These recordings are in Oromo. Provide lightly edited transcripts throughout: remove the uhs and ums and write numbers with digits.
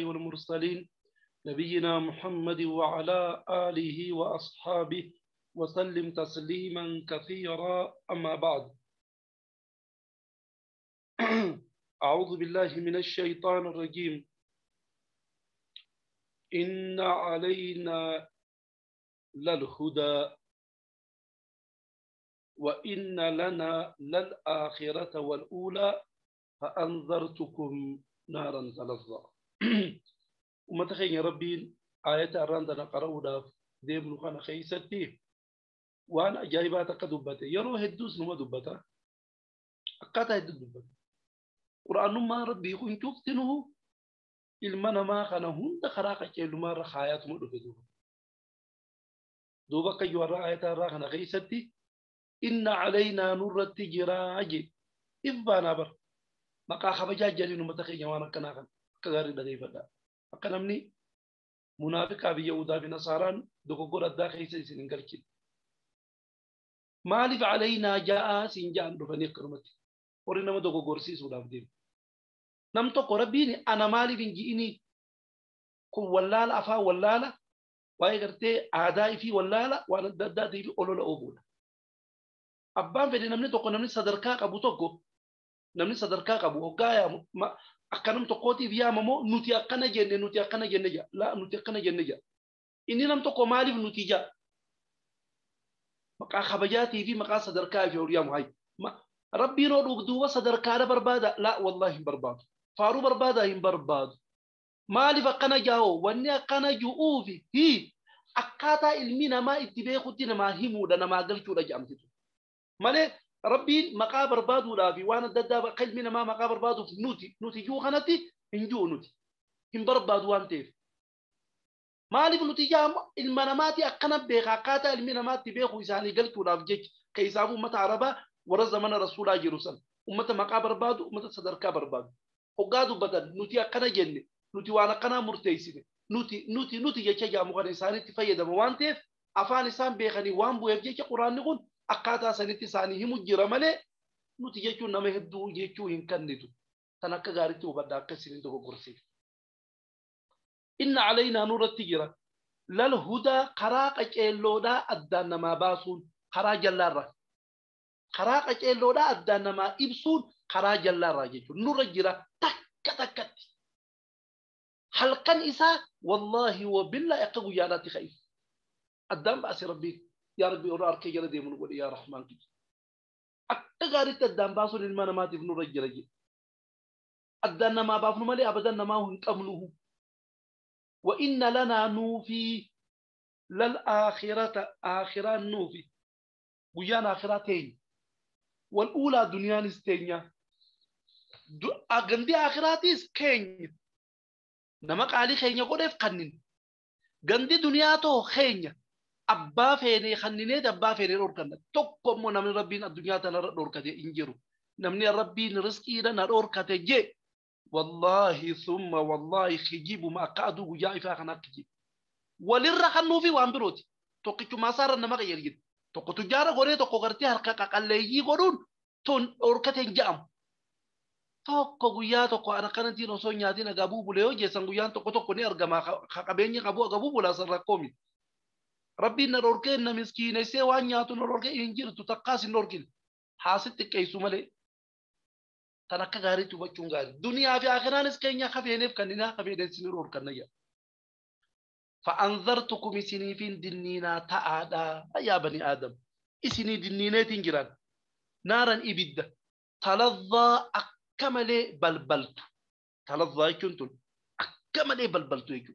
والمرسلين نبينا محمد وعلى آله وأصحابه وسلم تسليما كثيرا. أما بعد، أعوذ بالله من الشيطان الرجيم. إن علينا للهدى وإن لنا للآخرة والأولى فأنذرتكم نارا تلظى. ومتخين يا ربي آية أراندنا قرأونا ديم لخانا خيستي وأنا جايبات كدبته يرو هدوس نما دبته أقاطع هدوس دبته قرآن ما ربي يكون شفتنه ilma namaa kana hunda karaa qajeelummaa irra kaayaatuma dhufe duuba. Duuba akka warra aayataa irraa kana keessatti inna calaynaa nurratti jiraa je if baanaa bara maqaa kabajaa jedhanii uummata keenya waan akkanaa kana akka gaarii dhageeffadha. Akka namni munaafiqaa fi Yahudaa fi Nasaaraan dogoggora addaa keessa isin hin galchine. Maaliif calaynaa ja'aa siin ja'an dhufanii akkanumatti warri nama dogoggorsiisuudhaaf deemu. Nam tokko rabbiin ana maaliif hin ji'inii kun wallaala afaan wallaala waa'ee gartee aadaa ifii wallaala waan adda addaatii fi olola oofuudha. Abbaan fedhe namni tokko namni sadarkaa qabu tokko namni sadarkaa qabu hoggaa yaamu akka nam tokkootiif yaamamoo nuti akkana jenne nuti akkana jenne ja'a laa nuti akkana jenne ja'a. Inni nam tokko maaliif nuti ja'a? Maqaa kabajaatii fi maqaa sadarkaa ifii ol yaamu hayi. Rabbiin oo duuba sadarkaadha barbaada laa wallaahi hin barbaadu. Faaruu barbaada hin barbaadu. Maaliif akkana jaa'oo wanni akkana ju'uufi hi akkaataa ilmi namaa itti beekutti namaa himuudha namaa galchuudha jedhamtitu. Malee rabbiin maqaa barbaaduudhaa fi waan adda addaa akka ilmi namaa maqaa barbaaduuf nuti nuti ji'u kanatti hin ji'u nuti hin barbaadu waan ta'eef. Maaliif nuti jaamu ilma namaati akkana beeka akkaataa ilmi namaatti beeku isaanii galchuudhaaf jecha keessaaf uummata Arabaa warra zamana rasuulaa jiru san uummata maqaa barbaadu uummata sadarkaa barbaadu. Hoggaa dubbatan nuti akkana jenne nuti waan akkanaa murteessine nuti nuti nuti jecha jaamu kana isaanitti fayyadama waan ta'eef afaan isaan beekanii waan bu'eef jecha quraanni kun akkaataa sanitti isaanii himu jira malee nuti jechuun nama hedduu jechuu hin kennitu. Tan akka gaariitti hubadha akka isiniin dogoggorsiif. Inna calaynaa nurratti jira lal hudaa karaa qaceelloodhaa addaan namaa baasuun karaa jallaarraa. Karaa qaceelloodhaa addaan namaa ibsuun karaa jallaarraa jechuudha. Nurra jira takka takkatti. Halkan isaa wallaahi wabillaahi akka guyyaadhaatti ka'i. Addaan baase rabbiin yaa rabbi warra harkee jala deemu nu godhe yaa rahmaan kiyya. Akka gaariitti addaan baasuun ilma namaatiif nurra jira jedhe. Addaan namaa baafnu malee abadan namaa hin qabnuhu. Wa inna lanaa nuufi lal aakhirata aakhiraan nuufi guyyaan aakhiraa teenya. والأولى دنيا نستنيا غندي آخراتيس كين نما قالي خينيا قدف قنن غندي دنيا تو خينيا أبا فيني خنيني أبا فيني روركنا تقوم نمن ربين الدنيا تنا روركتي إنجرو نمني ربين رزقي لنا روركتي جي والله ثم والله خجيب ما قعدوا جاي فاخنا كجيب وللرخنو في وامبروتي توقيتو ما صار نما غير جد tokko tujjaara godhee tokko gartee harka qaqalleeyyii godhuun tun dhorkate hin jedhamu. Tokko guyyaa tokko ana kanattiin osoo nyaatiin agabuu bule yoo jeessan guyyaan tokko tokko ni argama qabeenya qabu agabuu bulaa san rakkoo miti. Rabbiin na dhorkee na miskiinessee waan nyaatu na dhorkee hin jirtu takkaas hin dhorkine. Haasi xiqqeessu malee. Tan akka gaariitti hubachuun gaarii. Duniyaa fi akiraanis keenya hafeeneef kanneen hafeeneef sin dhorkanna jedha. فأنذرتكم سنيفين دنينا تعادا يا بني آدم إسني دنينات جيران نارا إبدة تلظى أكمل بلبلت تلظى كنتم أكمل بلبلت يجو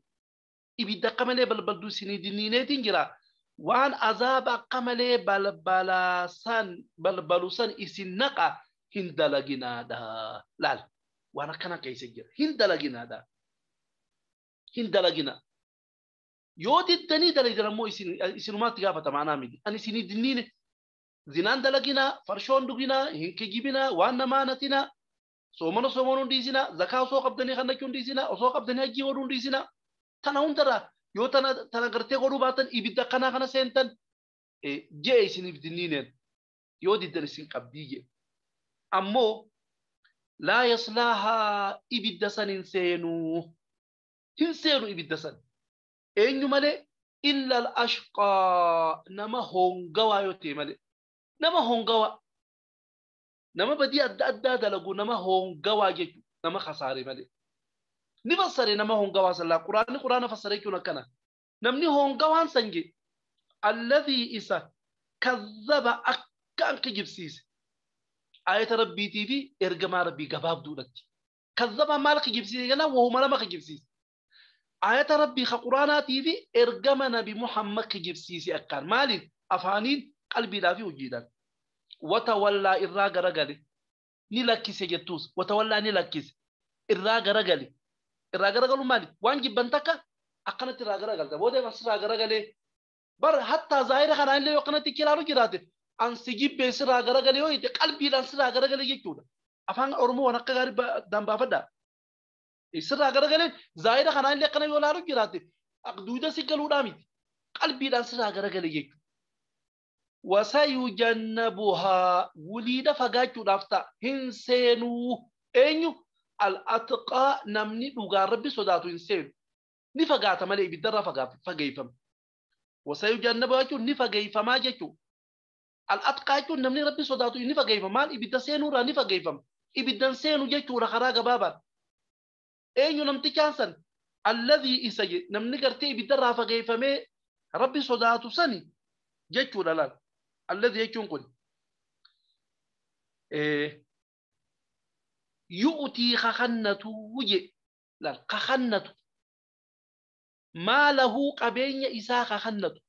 إبدة كمل بلبلت سني دنينات جيران وان عذاب أكمل بلبلسان بلبلسان إسنقا هندلجنا دا لا وانا كان كيس جير هندلجنا دا هندلجنا yoo diddanii dalagdan ammoo isinumaatti gaafatama anaa miti. Ani isinii dinniine zinaan dalaginaa, farshoon dhuginaa, hin kijibinaa, waan namaa natinaa, soomana soomanuu dhiisinaa, zakaa osoo qabdanii kannachuu dhiisinaa, osoo qabdanii hajjii godhuu dhiisinaa. Tana hundarraa yoo tana gartee godhuu baatan ibidda akkanaa kana seentan jee isiniif dinniineen yoo diddan isin qabdii jee. Ammoo laa yaslaahaa ibidda san hin seenuu. Hin seenu ibidda san. Eenyu malee illa al-ashqaa nama hongawaa yoo ta'e malee. Nama hongawaa. Nama badii adda addaa dalagu nama hongawaa jechuudha. Nama khasaare malee. Ni fassare nama hongawaa sallaa. Quraanni quraana fassare jechuun akkana. Namni hongawaan san je alladhii isa kazzaba akkaan kijibsiise. Ayata rabbiitii fi ergamaa rabbii gabaabduudhatti. Kazzaba maal kijibsiise jennaan wahuma lama kijibsiise. Ayata rabbii ka quraanaatii fi ergama nabi Muhammad kijibsiise akkaan. Maaliif? Afaaniin qalbiidhaa fi hojiidhaan. Watawallaa irraa garagale. Ni lakkise jettuus. Watawallaa ni lakkise. Irraa garagale. Irraa garagaluun maali? Waan jibban takka akkanatti irraa garagalta. Booda asirraa garagalee. Bar hattaa zaahira kanaan illee yoo akkanatti ilaalu jiraate ansi jibbee sirraa garagalee yoo jette qalbiidhaan sirraa garagalee jechuudha. Afaan Oromoo waan akka gaarii dambaafadha. Sirraa garagalee zaahira kanaan illee akkana yoo ilaalu jiraate duuda si galuudhaa miti. Qalbiidhaan sirraa garagalee jechuudha. Wasayujannabuhaa wuliida fagaachuudhaaf ta'a. Hin seenuu eenyu al-atqaa namni dhugaan rabbi sodaatu hin seenu. Ni fagaata malee ibiddarraa fageeffama. Wasayujannabuhaa jechuun ni fageeffamaa jechuudha. Al-atqaa jechuun namni rabbi sodaatu ni fageeffama. Maal ibidda seenuurraa ni fageeffama. Ibiddan seenu jechuudha karaa gabaabaan. Eenyu namtichaan san alladhii isa namni gartee ibiddarraa fageeffamee rabbi sodaatu sani jechuudha laal. Alladhii jechuun kun yu'tii kakannatu je laal kakannatu maalahu qabeenya isaa kakannatu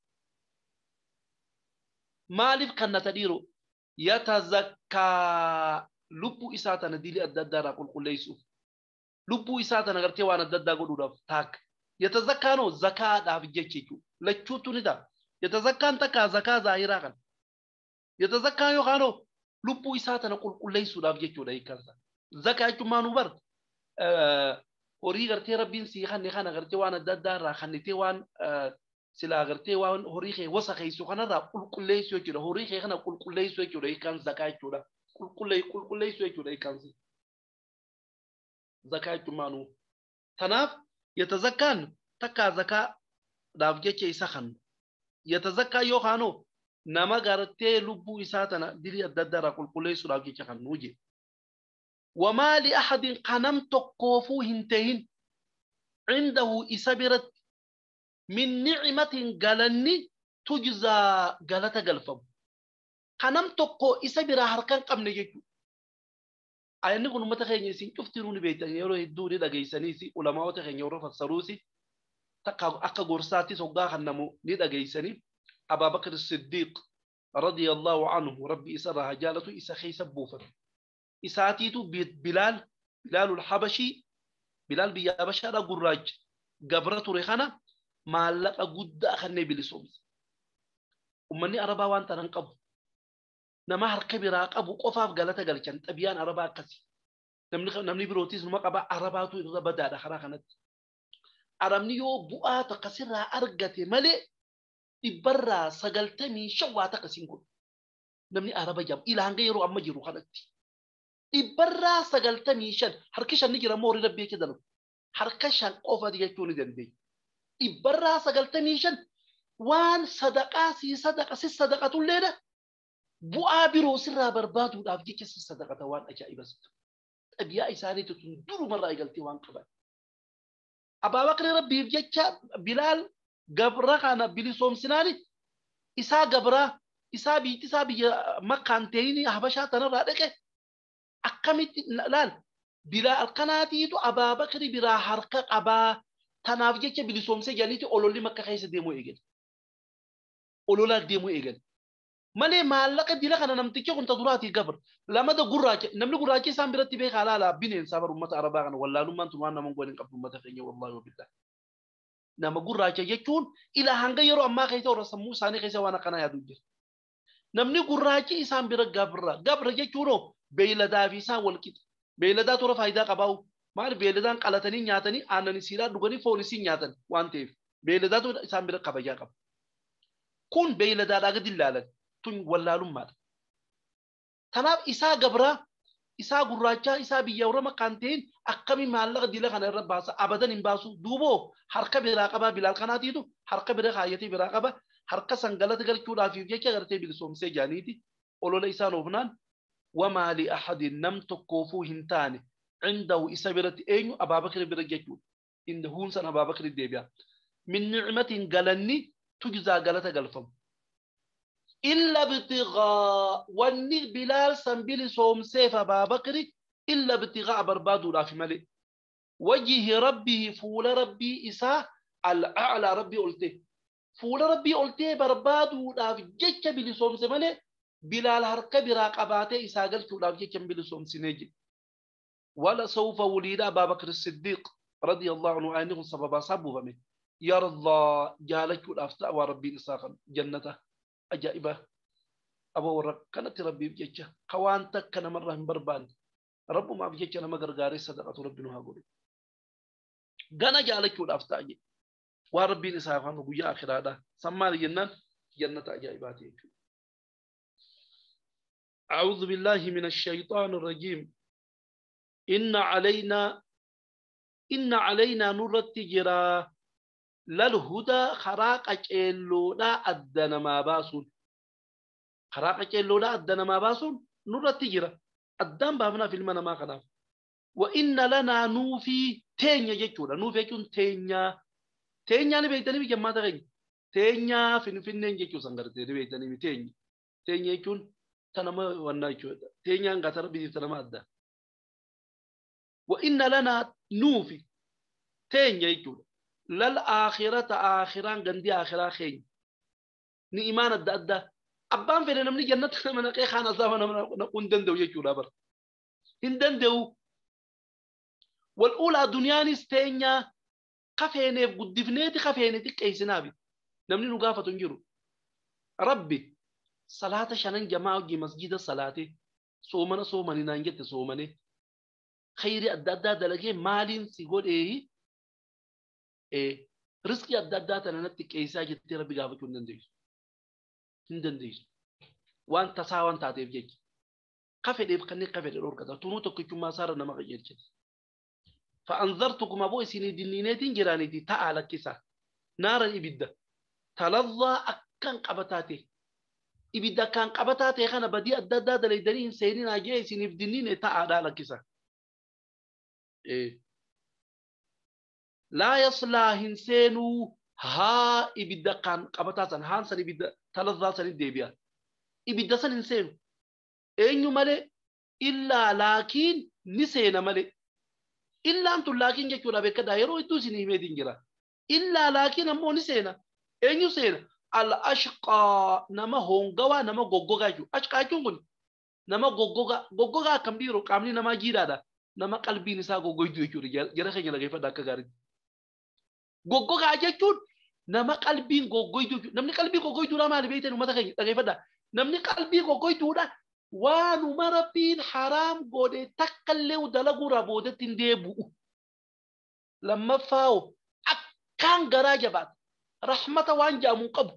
maaliif kannata dhiiroo yatazakkaa lubbuu isaa tana dilii adda addaa irraa qulqulleessuuf lubbuu isaa tana gartee waan adda addaa godhuudhaaf taakka yatazakkaanoo zakaadhaaf jecha jechuudha lachuutu ni ta'a yatazakkaan takkaa zakaa zaahiraa kana yatazakkaan yookaanoo lubbuu isaa tana qulqulleessuudhaaf jechuudha hiikkansa zakaa jechuun maanuu bar horii gartee rabbiin sii kanne kana gartee waan adda addaa irraa kannitee waan silaa gartee waan horii kee wasa keessu kanarraa qulqulleessuu jechuudha. Horii kee kana qulqulleessuu jechuudha hiikkaan zakaa jechuudha. Qulqulleessuu jechuudha hiikkaan zakaa jechuun maanuu. Tanaaf yatazakkaan takkaa zakaadhaaf jecha isa kannu. Yatazakkaa yookaanoo nama gartee lubbuu isaa tana dilii adda addaa irraa qulqulleessuudhaaf jecha kannuu jedhe. وما لأحد قنم تقوفو هنتهن عنده إسبرت من نعمة قالني تجزى قالت قلفم قنم تقو إسبرة هركان قمنا جيجو أي نقول متخيل يسين شفتروني بيتان يرو يدوري دقيسانيسي علماء تخيل يرو فسروسي أكا قرصاتي سوغا خنمو ندقيساني أبا بكر الصديق رضي الله عنه ربي إسرها جالته إسا خيسب بوفر إساتيتو بلال بلال الحبشي بلال بيا بشارة قراج قبرته ريخانا ما لقى قد أخني بلسومس ومني أربا وانت ننقب نما هركبي راقب قفاف قالتا قالتشان تبيان أربا كسي نمني بروتيز نما قبا أرباتو إذا بدأ خراخنت أرمني يو بؤا تقصيرها أرقتي ملي إبرا سقلتمي شوا تقسين كل نمني أربا جاب إلى هنغيرو أما جيرو خانتي إبرا 95 harki shan ni jira moo horii rabbii keessa harka shan qofa jechuu ni dandeenya. Ibbarraa 95 waan sadaqaa si sadaqa si sadaqatulleedha bu'aa biroo sirraa barbaaduudhaaf jecha si sadaqata waan ajaa'iba situ. Xabiyaa isaaniitu tun durumarraa eegaltee waan qaban. Abaa Bakri rabbiif jecha Bilaal gabra kana bilisoomsinaani isaa gabraa isaa biitti isaa biyya Makkaan ta'ini Habashaa tanarraa dhaqe akkamitti laal Bilaal kanaatiitu Abaa Bakri biraa harka qabaa tanaaf jecha bilisoomsee jaliiti ololli Makka keessa deemuu eegale. Ololaa deemuu eegale. Malee maallaqa dila kana namtichi kun ta duraatii gabra lamada gurraacha namni gurraachi isaan biratti beekaa laala bineensaa bar uummata Arabaa kana wallaalummaan tun waan nama hin goone hin qabdu uummata keenya wallaahi wabillah. Nama gurraacha jechuun ilaa hanga yeroo ammaa keessa warra sammuu isaanii keessa waan akkanaa yaadu jira. Namni gurraachi isaan bira gabra gabra jechuunoo beeyladaa fi isaan wal qixa. Beeyladaa toora faayidaa qabaa'u maali beeyladaan qalatanii nyaatanii aannan isiidhaa dhuganii foon isii nyaatan waan ta'eef beeyladaatu isaan bira kabajaa qaba. Kun beeyladaadhaa gadi ilaalan tun wallaalummaadha. Tanaaf isaa gabraa Isaa gurraachaa isaa biyya Oromoo kan ta'in akkami maallaqa dila kana irra baasa abadan hin baasu duuboo harka biraa qaba Bilaal kanaatiitu harka bira kaayyatee biraa qaba harka sangalata galchuudhaaf jecha gartee bilisoomsee jaaniiti olola isaan oofnaan wamaa li ahadin nam tokkoofuu hin taane cindahu isa biratti eenyu Abaabakir bira jechuudha inda huunsan Abaabakir deebi'a min nicmatin galanni tujzaa galata galfamu إلا ابتغاء واني بلال سنبيل صوم سيف أبا بكر إلا ابتغاء بربادو لا في ملئ وجه ربه فول ربي إساء الأعلى ربي قلته فول ربي قلته بربادو لا في جيش بلي صوم سملئ بلال هرك براق أباته إساء قلت لا في جيش بلي صوم سنجي ولا سوف وليد أبا بكر الصديق رضي الله عنه آنه سببا سببا فمه يرضى جالك الأفتاء وربي إساء جنته أجائبة أبو ورق كانت ربي بجتة خوانتك كان مرة بربان رب ما بجتة أنا ما قرقاري صدقة ربي نها قولي جانا جالك والأفتاجي وربي نسافر ويا آخر هذا سمى الجنة جنة أجائباتي. أعوذ بالله من الشيطان الرجيم. إن علينا نور التجرا للهدى خراق أجلونا أدنا ما باسون خراق أجلونا أدنا ما باسون نور التجرا أدام بابنا في المنا ما خلاف وإن لنا نوفي تينيا جتولا نوفي يكون تينيا تينيا نبيتني بجماعة غني تينيا فين فين نجتو سانغرتي نبيتني بتينيا تينيا يكون تنما ونايتو تينيا عن بيجي تنما أدا وإن لنا نوفي تينيا يكون للآخرة آخران غندي آخرة خين نإيمان الدأدة أبان فينا نمني جنة من قي خانة زمان نقول دندو يجولا بر هندندو والأولى دنيا نستنيا خفينة قدفنيتي خفينة كيسنابي نمني نقافة تنجرو ربي صلاة شنن جماعة جي مسجد الصلاة صومنا صومني نانجت صومني خيري الدأدة دلقي مالين سيقول إيه إيه رزقي الدادات أنا نتك إيسا جتي ربي قابك وندنديش هندنديش وأنت سا وأنت عتيب جيك قفل يبقني قفل الأوركة تنوتك كما صار نما غير كده فأنذرتكم أبو سيني دينينات جيراني دي تعالى كيسا نارا إبدا تلظى أكن قبتاتي إبدا كان قبتاتي خنا بدي الدادات اللي دنين سينين أجي سيني بدينين تعالى كيسا إيه لا يصلى هنسينو ها إبدا كان قبتاتن هانسن إبدا تلظى سن ديبيا إبدا سن هنسينو إنيو مالي إلا لكن نسينا مالي إلا أنتو لكن جاكولا بكدا يرو إدو سيني ميدين جرا إلا لكن أمو نسينا إنيو سينا الأشقى نما هونغوا نما غوغوغا جو أشقى جونغون نما غوغوغا غوغوغا كم ديرو كاملي نما جيرادا دا. نما قلبي نسا غوغوي جو جرا خيني لغي فدا كغاري غوغوغا جاكون نما قلبي غوغوي جو نمني قلبي غوغوي جو ما لبيتن وما تخيني لغي فدا نمني قلبي غوغوي جو دا waanuma rabbiin haraam godhe takkallee dalaguu boodetti hin deebi'u. Lammaffaa akkaan garaa jabaata. Rahmata waan jedhamu hin qabu.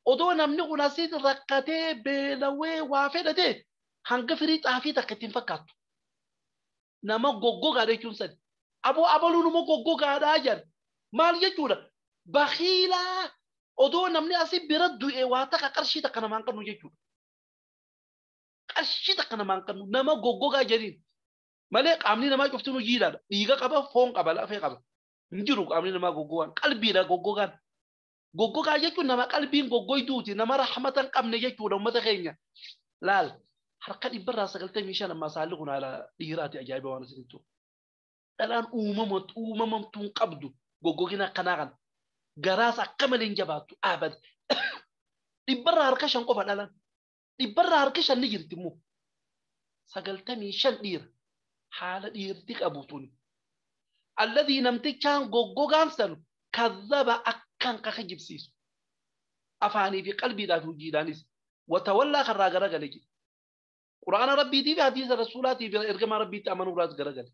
Odoo namni kun asitti rakkatee beelawee waa fedhatee hanga firii xaafii takka ittiin fakkaattu. Nama goggogaadha jechuun sadi. Aboo abaluun immoo goggogaadhaa jedhan. Maal jechuudha? Bakiilaa odoo namni asii bira du'e waa takka qarshii takka namaan qabnu jechuudha. Qarshii takka namaan qabnu nama goggogaa jedhiin malee qaamni namaa cuftinuu jiidhaadha. Dhiiga qaba, foon qaba, lafee qaba. Hin jiru qaamni namaa goggogaan. Qalbiidha goggogaan. Goggogaa jechuun nama qalbiin goggoyduuti. Nama rahmata hin qabne jechuudha uummata keenya. Laal harka 195 ammaa saalli kun haala dhiiraati ajaa'iba waan asirratti. Dhalaan uumamamtuu hin qabdu goggogina akkanaa kana. Garaas akka malee hin jabaattu abada. 5% qofa dhalaan. 5% ni jirti immoo 95 dhiira haala dhiirti qabu tuni. Alladii namtichaan goggogaan sanu kazzaba akkaan kaka jibsiisu afaanii fi qalbiidhaa fi hojiidhaanis watawallaa karraa garagale jedhe. Quraana rabbiitii fi hadiisa rasuulaatii fi ergamaa rabbiitti amanuudhaas garagale.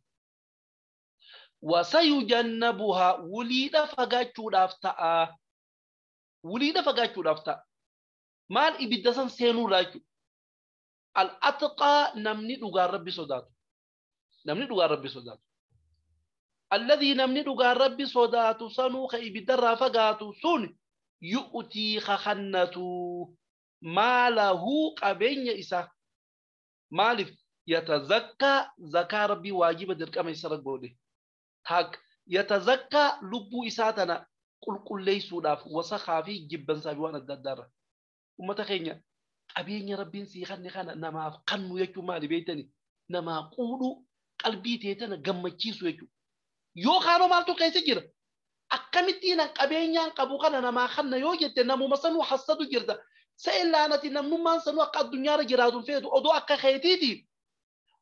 Wasayujannabuhaa wuliidha fagaachuudhaaf ta'a. Wuliidha fagaachuudhaaf ta'a. Maal ibidda san seenuurraa jechuudha. Al-atqaa namni dhugaan rabbi sodaatu. Namni dhugaan rabbi sodaatu. Alladhii namni dhugaan rabbi sodaatu sanuu ka ibiddarraa fagaatu sun yu'tii kakannatu maalahu qabeenya isaa. Maaliif yatazakkaa zakaa rabbii waajiba dirqama isarra godhe. Haq yatazakkaa lubbuu isaa tana qulqulleessuudhaaf wasakhaa fi jibbansaa fi waan adda addaarra. Uummata keenya qabeenya rabbiin sii kanne kana namaaf kannu jechuun maali beektani? Namaa quudhuu qalbii tee tana gammachiisu jechuudha. Yoo kaanoo maaltu keessa jira? Akkamittiin qabeenyaan qabu kana namaa kanna yoo jette namuma sanuu hassadu jirta. Se'ellaanati namnummaan sanuu akka addunyaarra jiraatu hin feetu odoo akka keetiiti.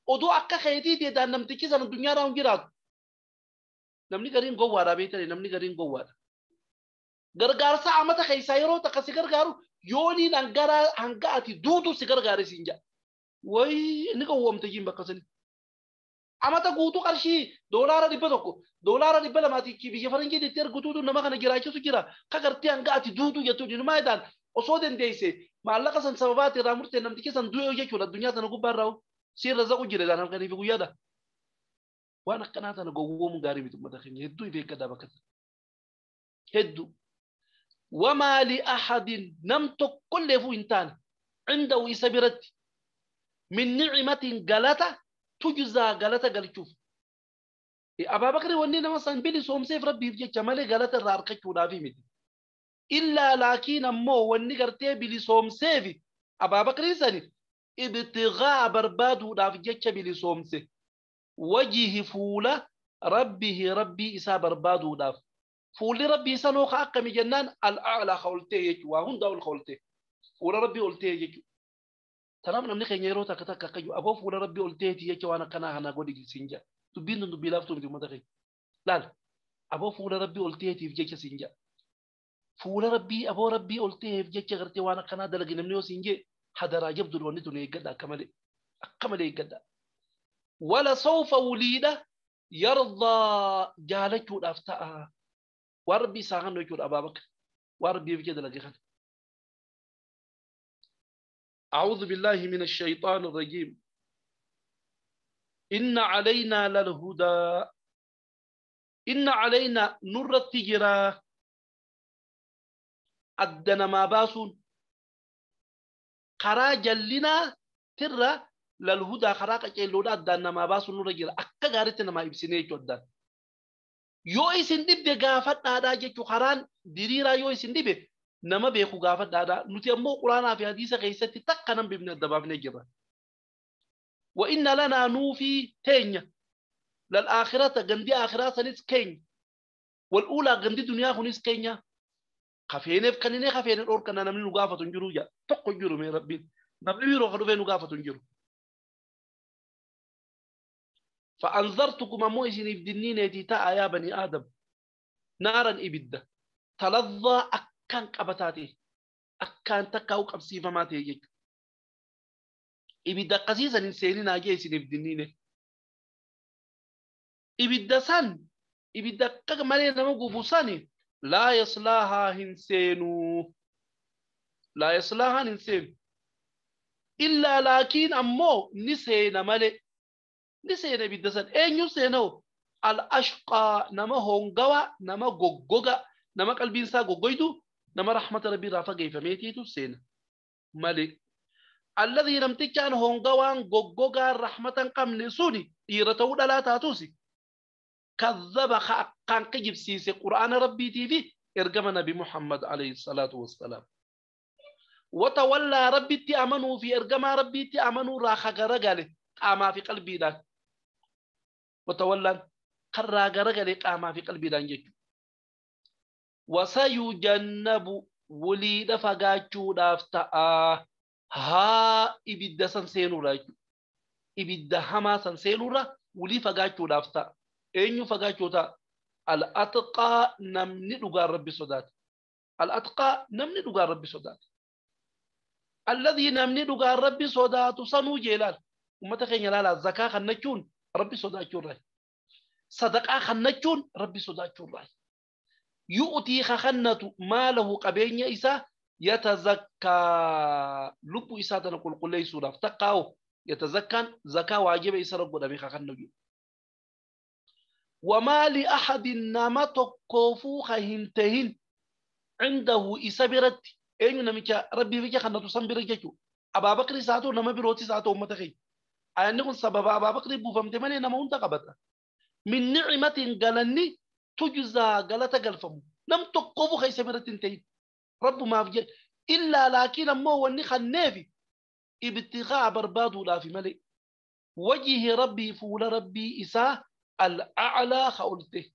Odoo akka keetiiti edaan namtichi sana addunyaarra hin jiraatu. Namni gariin gowwaadha beektani namni gariin gowwaadha. Gargaarsa amata keessaa yeroo takka si gargaaru yooniin hanga ati duutu si gargaare siin jedha. Wayi inni gowwoomte jiin bakka sani. Amata guutuu qarshii $100 $200 biyya faranjii itti ergutuutu nama kana jiraachisu jira. Ka gartee hanga ati duutu jettu inumaa jedhaan osoo dandeesse maallaqa san sababaati irraa murtee namtichi san du'e jechuudha addunyaa tana gubbaa irraa siirra zaqu jira jedhaan halkanii fi guyyaadha. Waan akkanaa tana gowwoomuun gaarii miti uummata keenya hedduu if eeggadhaa bakka sana. Hedduu. Wamaa li ahadin nam tokkolleefuu hin taane cindahu isa biratti min ni'imatin galata tujzaa galata galchuuf. Abaa Bakri wanni nama san bilisoomseef rabbiif jecha malee galata irraa argachuudhaafi miti. Illaa laakiin ammoo wanni gartee bilisoomseef Abaa Bakrii sani ibtigaa barbaaduudhaaf jecha bilisoomse. Wajihi fuula rabbihi rabbii isaa barbaaduudhaaf. Fuulli rabbii sanoo ka akkami jennaan al'aalaa ka ol ta'e jechuudha. Waa hundaa ol ka ol ta'e. Fuula rabbii ol ta'e jechuudha. Tanaaf namni keenya yeroo takka takka akka jiru aboo fuula rabbii ol ta'eeti jecha waan akkanaa kanaa godhi siin jedha. Dubbiin tun dubbii laaftuu miti uummata keenya. Laal aboo fuula rabbii ol ta'eetiif jecha siin jedha. Fuula rabbii aboo rabbii ol ta'eef jecha gartee waan akkanaa dalagi namni yoo siin jee hadaraa jabdu wanni tun eeggadha akka malee. Akka malee eeggadha. Wala sawfa wuliidha yardaa jaalachuudhaaf ta'a. Waan rabbii isaa kan jechuudha Abaa Bakr. Waan rabbiif jecha dalage kana. أعوذ بالله من الشيطان الرجيم. إن علينا للهدى. إن علينا نور التجرة أدنا ما باسون خراج لنا ترى للهدى خراج لنا أدنا ما باسون نور التجرة أكا غارتنا ما يبسني جدا يو إسن دب غافت هذا جت خران دريرا يو إسن دب nama beeku gaafadhaadha. Nuti ammoo Quraanaa fi hadiisa keessatti takka nan bifne adda baafnee jirra. Wa inna lanaa nuufi teenya. Lal aakhirata gandi aakhiraa sanis keenya. Wal uulaa gandi duniyaa kunis keenya. Kafeeneef kaninee kafeene dhoorkana namni nu gaafatu hin jiru jaa. Tokko hin jiru mee rabbiin. Namni biroo ka dhufee nu gaafatu hin jiru. Fa'anzartukum ammoo isiniif dinniineetii ta'a yaa banii Aadam. Naaran ibidda. Talazzaa akkaan qabataa ta'e akkaan takkaa'u qabsiifamaa ta'e jechuudha. Ibidda akkasii san hin seeninaa jee isiniif dinniine. Ibidda san ibidda akka malee nama gubu sani laa yaslaahaa hin seenuu. Laa yaslaahaa hin seenu. Illaa laakiin ammoo ni seena malee. Ni seena ibidda san eenyu seenoo? Al-ashqaa nama hongawa nama goggoga nama qalbiin isaa goggoytu nama rahmata rabbii irraa fageeffameetiitu seena malee. Alladhii namtichaan hongawaan goggogaan rahmata hin qabne suni dhiira ta'uu dhalaa taatuusi. Kazzaba akkaan kijibsiise Qur'aana rabbiitii fi ergama Nabi Muhammad alayhi salaatu wassalaam. Watawallaa rabbitti amanuu fi ergamaa rabbiitti amanuu irraa garagale qaamaa fi qalbiidhaan. Watawallaan karraa garagale qaamaa fi qalbiidhaan jechuudha. Wasayujannabu waliidha fagaachuudhaaf ta'a. Haa ibidda san seenuurra jechuudha. Ibidda hamaa san seenuurra walii fagaachuudhaaf ta'a. Eenyu fagaachuu ta'a? Al-atqaa namni dhugaan rabbi sodaate. Al-atqaa namni dhugaan rabbi sodaate. Alladhii namni dhugaan rabbi sodaatu sanuu jeelaal. Uummata keenya ilaalaa zakaa kennachuun rabbi sodaachuurraa. Sadaqaa kennachuun rabbi sodaachuurraa. Yu'tii kakannatu maalahu qabeenya isaa يتزكى لب إساءة نقول قل لي سورة تقاو يتزكى زكاة واجب إساء رب الأبي خان وما لأحد نما تكوفو خهنتهن عنده إسابرت أين نمك ربي فيك خنا تسمبر جتو أبا بكر ساتو نما بروتي ساتو أمتخي أنكم سبب أبا بكر بوفم تمني نما أنت قبضة من نعمة قالني تجزى قالت قلفم نم تكوفو خيسبرت انتهن رب ما في إلا لكن ما هو النخ النافي ابتغاء برباد ولا في ملئ وجه ربي فول ربي إساء الأعلى خولته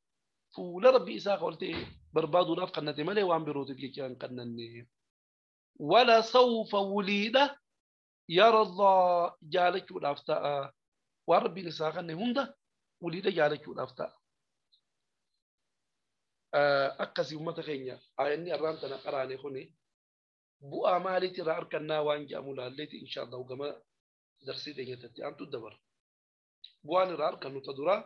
فول ربي إساء خولته برباد ولا في قناة ملئ وعم بروتي كان قنني ولا سوف وليده يرضى جالك والأفتاء وربي نساء قنه هنده وليده جالك والأفتاء akkasii uummata keenya ayanni arraan tana qaraane kuni bu'aa maaliiti irraa argannaa waan jedhamu laalleeti insha Allah gama darsii teenyatatti aantu dabar bu'aan irraa argannu ta duraa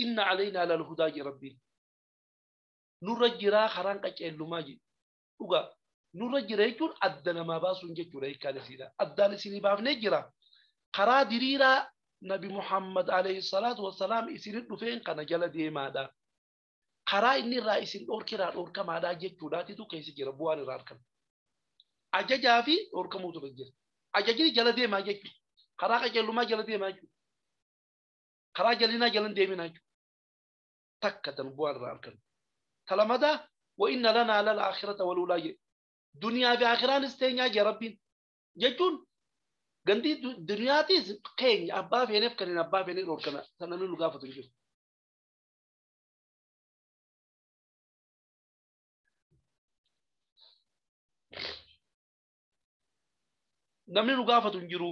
inna calaynaa lalhudaa je rabbiin nurra jiraa karaan qaceellumaa je dhugaa nurra jira jechuun adda namaa baasuun jechuudha hiikkaan isiidha addaan isinii baafnee jira karaa diriiraa nabi Muhammad alayhi salaatu wassalaam isinit dhufeen kana jala deemaadha karaa inni irraa isin dhorkiraa dhorkamaadhaa jechuudhaatitu keessa jira bu'aan irraa argama. Ajajaa fi dhorkamuutu jira. Ajajni jala deemaa jechuudha. Karaa qajeelummaa jala deemaa jechuudha. Karaa jalinaa jala hin deeminaa jechuudha. Takka tan bu'aan irraa argama. Talamadaa wa inna lanaa lal aakhirata wal uulaa jedhe. Duniyaa fi aakhiraanis teenyaa jira rabbiin jechuun gandii duniyaatis keenya abbaa feeneef kan hin abbaa feenee dhorkana tan namni nu gaafatu hin jiru. Namni nu gaafatu hin jiru.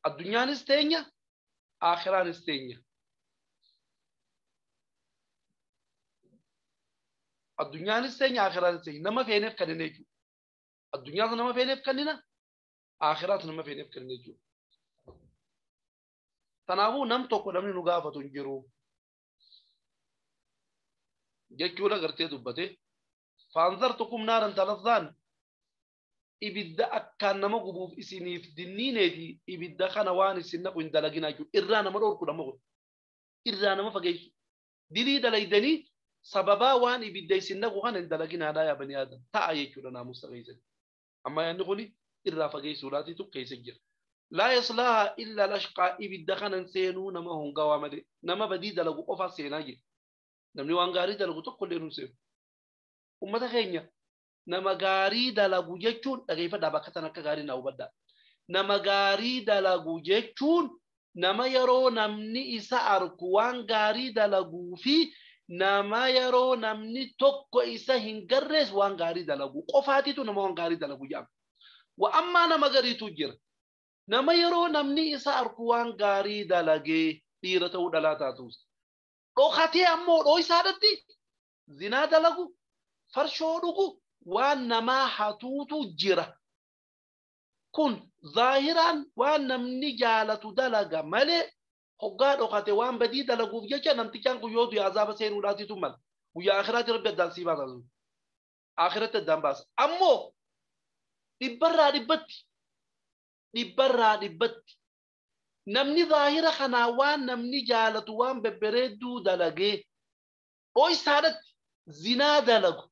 Addunyaanis teenya, aakhiraanis teenya. Addunyaanis teenya, aakhiraanis teenya. Nama feeneef kan hin jechuudha. Addunyaas nama feeneef kennina, aakhiraas nama feeneef kennina jechuudha. Kanaafuu nam tokko namni nu gaafatu hin jiru. Jechuudha gartee dubbate. Faanzartukum naaran talazzaan ibidda akkaan nama gubuuf isiniif dinniineeti ibidda kana waan isin naqu hin dalaginaa jechuudha. Irraa nama dhorku nama godhu. Irraa nama fageessu. Dilii dalaydanii sababaa waan ibidda isin naqu kana hin dalaginaadhaa yaa bani aadam. Ta'a jechuudha naamusa keessatti. Amma yaanni kuni irraa fageessuudhaatitu keessa jira. Laa yaslaaha illa al-ashqaa ibidda kanan seenuu nama hongawaa malee nama badii dalagu qofa seenaa jira. Namni waan gaarii dalagu tokko illee nu seenu. Uummata keenya nama gaarii dalagu jechuun dhageeffadhaa bakka tan akka gaarii naa hubadhaa. Nama gaarii dalagu jechuun nama yeroo namni isa arku waan gaarii dalaguu fi nama yeroo namni tokko isa hin garrees waan gaarii dalagu qofaatitu nama waan gaarii dalagu jedhama. Wa ammaa nama gariitu jira. Nama yeroo namni isa arku waan gaarii dalagee dhiira ta'uu dhalaa taatus. Dhokatee ammoo dhoo isaadhatti zinaa dalagu farshoo dhugu waan namaa hatuutu jira. Kun zaahiraan waan namni jaalatu dalaga malee hoggaa dhokate waan badii dalaguuf jecha namtichaan kun yoo du'e azaaba seenuudhaatitu mala. Guyyaa akhiraatti rabbi addaan sii baasa. Akhiratti addaan baasa. Ammoo dhibbarraa dhibbatti namni zaahira kanaa waan namni jaalatu waan bebbereedduu dalagee dhooysaadhatti zinaa dalagu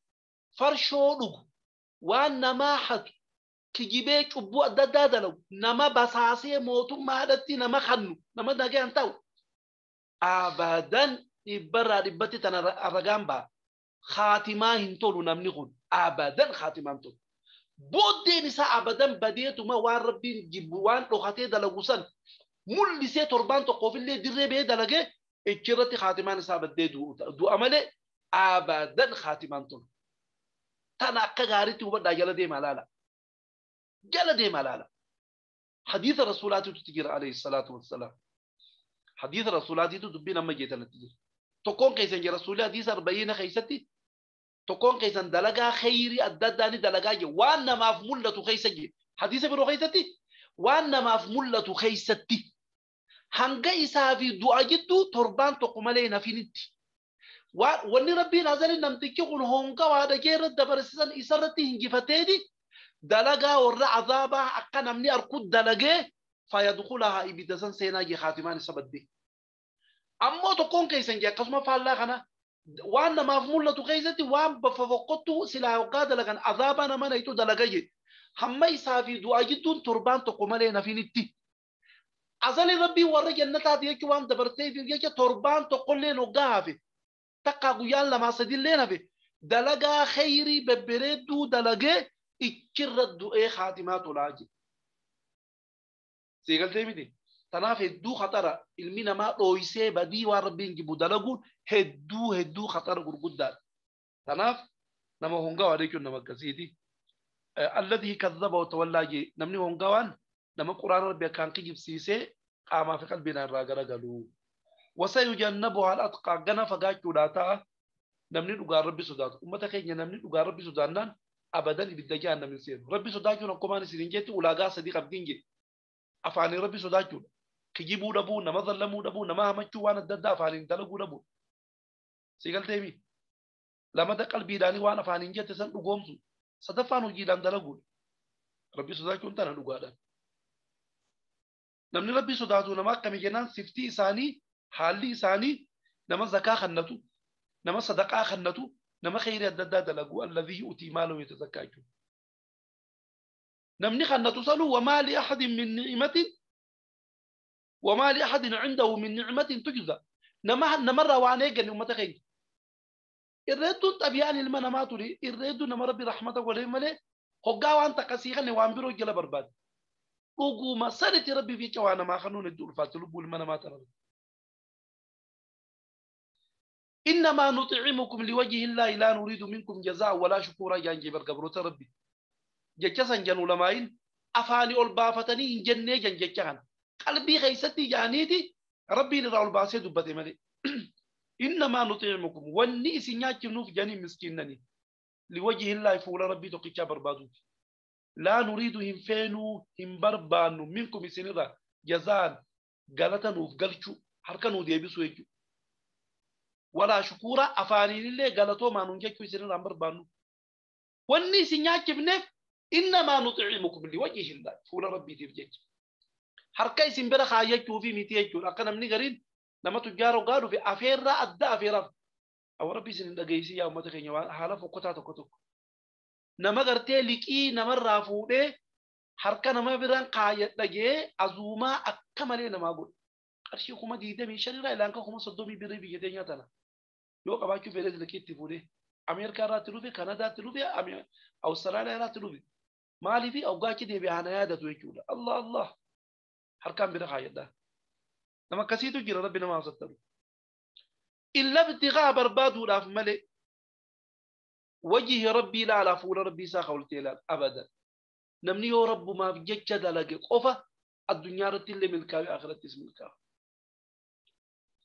farshoo dhugu waan namaa hatu kijibee cubbuu adda addaa dalagu nama basaasee mootummaadhatti nama kannu nama nagaan ta'u abadan dhibbarraa dhibbatti tana ragaan ba'a. Khaatimaa hin tolu namni kun abadan khaatimaa hin tolu. Booddeen isaa abadan badeetuma waan rabbiin jibbu waan dhokatee dalagu san mul'isee torbaan tokkoofillee dirree ba'ee dalagee ichirratti khaatimaan isaa baddee du'a malee abadan khaatimaan tolu. Tana akka gaariitti hubadhaa jala deemaa laala. Jala deemaa laala. Hadiisa rasuulaatiitu jira alayhi salaatu wassalaam. Hadiisa rasuulaatiitu dubbiin amma jeetanatti jira. Tokkoon keessan jira rasuulli hadiisa arba'iina keessatti tokkoon keessan dalagaa khayrii adda addaa ni dalagaa jira waan namaaf mul'atu keessa jira. Hadiisa biroo keessatti waan namaaf mul'atu keessatti hanga isaa fi du'a jidduu torbaan tokko malee nafinitti. Wanni rabbiin azali namtichi kun honga waa dhagee irra dabarsisan isarratti hinjifateeti dalagaa warra azaabaa akka namni arku dalagee fayadkhulahaa ibidda san seenaa jee khaatimaan isa badde. Ammoo tokkoon keessan jee akkasuma faallaa kana waan namaaf mul'atu keessatti waan fofokkottu silaa hoggaa dalagan azaabaa nama nayitu dalaga jee. Hamma isaa fi du'aa jidduun torbaan tokko malee nafinitti. Azali rabbiin warra jannataati jechuun waan dabartee fi jecha torbaan tokkollee hoggaa hafe. Takkaa guyyaan lamaa sadillee hafe. Dalagaa khayrii bebbereedduu dalagee ichirra du'ee khaatimaa tolaa jira. Seegaltee miti. Tanaaf hedduu khatara ilmi namaa dhooysee badii waan rabbiin jibbu dalaguun hedduu hedduu khatara gurguddaadha. Tanaaf nama hongawaa jechuun nama akkasiiti. Alladhii kazzaba wa tawallaa jee namni hongawaan nama quraana rabbi akkaan kijibsiisee qaamaa fi qalbiin irraa garagalu. Wasayujannabuhaa al-atqaa gana fagaachuudhaa ta'a namni dhugaa rabbi sodaatu. Uummata keenya namni dhugaa rabbi sodaannaan abadan ibidda jahannam hin seenu. Rabbi sodaachuun akkumaan isin hin jetti ulaagaa sadii qabdiin jedhe. Afaaniin rabbi sodaachuudha. Kijibuu dhabuu, nama zallamuu dhabuu, nama hamachuu waan adda addaa afaaniin dalaguu dhabuu. Siigalteemi. Lamata qalbiidhaanii waan afaaniin jette san dhugoomsu. Sadaffaan hojiidhaan dalaguudha. Rabbi sodaachuun tana dhugaadhaan. Namni rabbi sodaatu nama akkamii jennaan siftii isaanii haalli isaanii nama zakaa kannatu, nama sadaqaa kannatu, nama khayrii adda addaa dalagu alladhii yu'tii maalahu yatazakkaa jechuudha. Namni kannatu sanuu wamaa li ahadin min ni'matin wamaa li ahadin cindahu min ni'matin tujza. Nama namarraa waan eegganne uummata keenya. Irreedduun xabiyaan ilma namaa ture irreedduun nama rabbi rahmata godhee malee hoggaa waan takka sii kanne waan biroo jala barbaade. Dhuguma sanitti rabbi fiica waa namaa kanuun hedduu ulfaatti lubbuu ilma namaa tana. إنما نطعمكم لوجه الله لا نريد منكم جزاء ولا شكورا جانجي برقبروت ربي. جتشسن جنو لماين أفاني أول بافتني جنة جن جتشان قلبي خيستي جانيتي ربي نرى الباسي دبتي مالي. إنما نطعمكم وني سنياك نوف جاني مسكينني لوجه الله فول ربي تقيتشا بربادو لا نريد هم فينو هم بربانو منكم سنرا جزاء غلطة نوف غلچو حركة ديبسو يجو ولا شكورا أفاني لله غلطو ما نونجكو سنرا بربانو وني سنياك بنف إنما نطعمكم لوجه الله فول ربي تبجك حركة سنبرا خايجو في ميتيجو لكن من غرين لما تجارو قالوا في أفيرا أدى أفيرا أو ربي سنين دقيسي يا أمتك حالا فوقتا تكتك نما غرتي لكي نما رافوده حركة نما بيران قايد لجي أزوما أكملي نما أقول قرشي خما ديده من شريرة إلانك خما صدومي بيري بيجتين ياتنا يو قباكي فيرز لكي تفوده أمريكا را تلوفي كندا تلوفي أستراليا را تلوفي مالي في أوقاتي دي بيانا يادا تويكولا الله الله حركان بيران قايد ده لما كسيتو جرى ربنا ما ستروا إلا ابتغاء بربادو لاف ملئ وجه ربي لا على فول ربي ساخ والتلال أبدا نمني يا رب ما في جتش دلق قفة الدنيا رتل ملكاوي آخرت اسم ملكاوي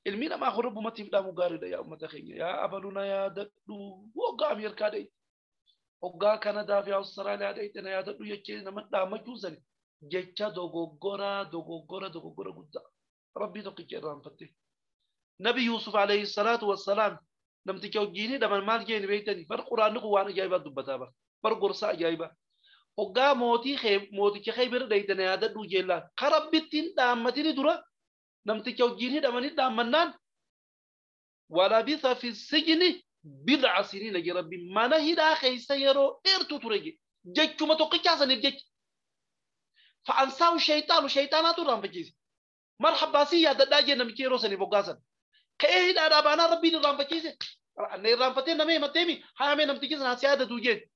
المينا ما أخو رب ما تفدا مقارنة يا أمة خيني يا أبلونا يا دلو وقع أمريكا دي وقع كندا في أستراليا دي تنا يا دلو يجي نمت ما جوزني جتش دوغورا دوغورا دوغورا قدا ربي تقي رام فتي نبي يوسف عليه الصلاة والسلام لم تكوجيني لما مال جيني بيتني بر قرآن نقوان جايبة دبتابا بر قرصة جايبة وقا موتي خيب موتي خيبر ديتني هذا دو جيلا خرب بتين دامتني درا لم تكوجيني لما ندامنان ولبث في السجن بضع سنين يا ربي ما نهي دا خيسيرو إرتو ترجي جت ما توقيت سنة جت فأنساه الشيطان وشيطانات رام بجيز مرحبا سي يا داجي نمكي روسني بوغاسن كاي دا دابانا ربي نرام بجيز نرام فتي نمي متيمي هامي نمتيز ناسياده دوجين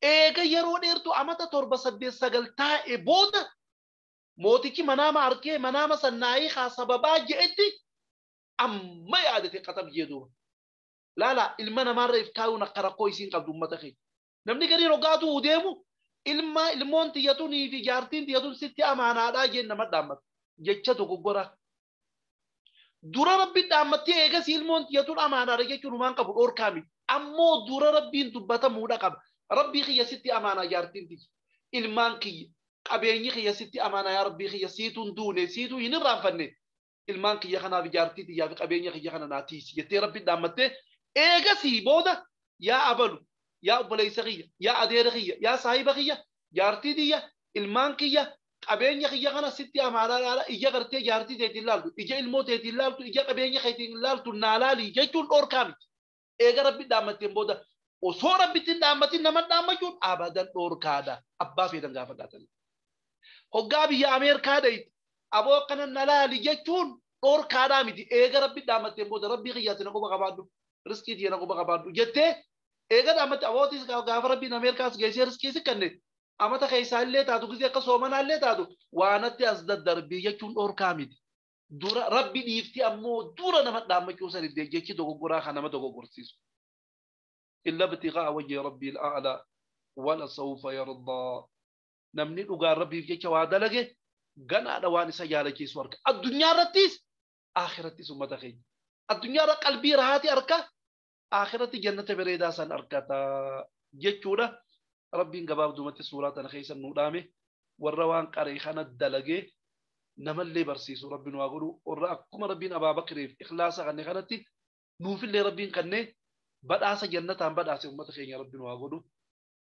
ايغا يرو ديرتو امتا توربا سدي سغل تا بود موتيكي مناما اركي مناما سناي خا سببا جئتي اما يادتي قطب جيدو لا لا المنا مره افكاونا قرقوي سين قبل امتخي نمني غري روغاتو وديمو ilma ilmoon tiyyatunii fi jaartiin tiyyatun sitti amaanaadhaa jeen nama dhaammata jecha dogoggora dura rabbiin dhaammattee eegas ilmoon tiyyatun amaanaadha jechuun humaan qabu dhoorkaa miti ammoo dura rabbiin dubbatamuudha qaba rabbii kiyya sitti amaanaa jaartiin tiyya ilmaan kiyya qabeenyi kiyya sitti amaanaa yaa rabbii kiyya siituun duune siituu hin irraanfanne ilmaan kiyya kanaaf jaartii tiyyaa fi qabeenya kiyya kana naa tiisi jettee rabbiin dhaammattee Eegasii booda yaa abalu, yaa obboleessa kiyya, yaa adeera kiyya, yaa saahiba kiyya, jaartii tiyya, ilmaan kiyya, qabeenya kiyya kana sitti amaanaadha. Ija gartee jaartii teetiin laaltu, ija ilmoo teetiin laaltu, ija qabeenya keetiin laaltu naa laali jechuun dhoorkaa miti. Eega rabbi dhaammatteen booda osoo rabbitti hin dhaammatin nama dhaammachuun abadan dhoorkaadha. Abbaa feetan gaafadhaatanii. Hoggaa biyya Ameerikaa dhayite aboo akkana na laali jechuun dhoorkaadhaa miti. Eega rabbi dhaammatteen booda rabbii kiyyaatti na quba qabaadhu, riskii tiyya na quba qabaadhu jettee eega dhaammatte abootis gaafa rabbiin Ameerikaas geessee riskii si kenne amata keessaa illee taatu gisee akka soomanaa illee taatu waanatti as daddarbii jechuun dhoorkaa miti. Dura rabbi dhiifti ammoo dura nama dhaammachuu san illee jechi dogoggoraa kan nama dogoggorsiisu. Illa ibtigaa wajhi rabbii al'aalaa wala sawfa yardaa. Namni dhugaan rabbiif jecha waa dalage ganaadha waan isa jaalachiisu arga. Addunyaa irrattis akhirattis uummata keenya. Addunyaa irra qalbii rahaati arga, akhiratti jannata bareedaa san argata jechuudha. Rabbiin gabaabdumatti suuraa tana keessa nu dhaame warra waan qaree kana dalagee namallee barsiisu rabbiin waa godhu, warra akkuma rabbiin Abaa Bakriif ikhlaasa kanne kanatti nuufillee rabbiin kannee badhaasa jannataan badhaase uummata keenya rabbiin waa godhu.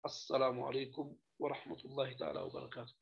Assalaamu alaikum wa rahmatullahi ta'ala wa barakaatuh.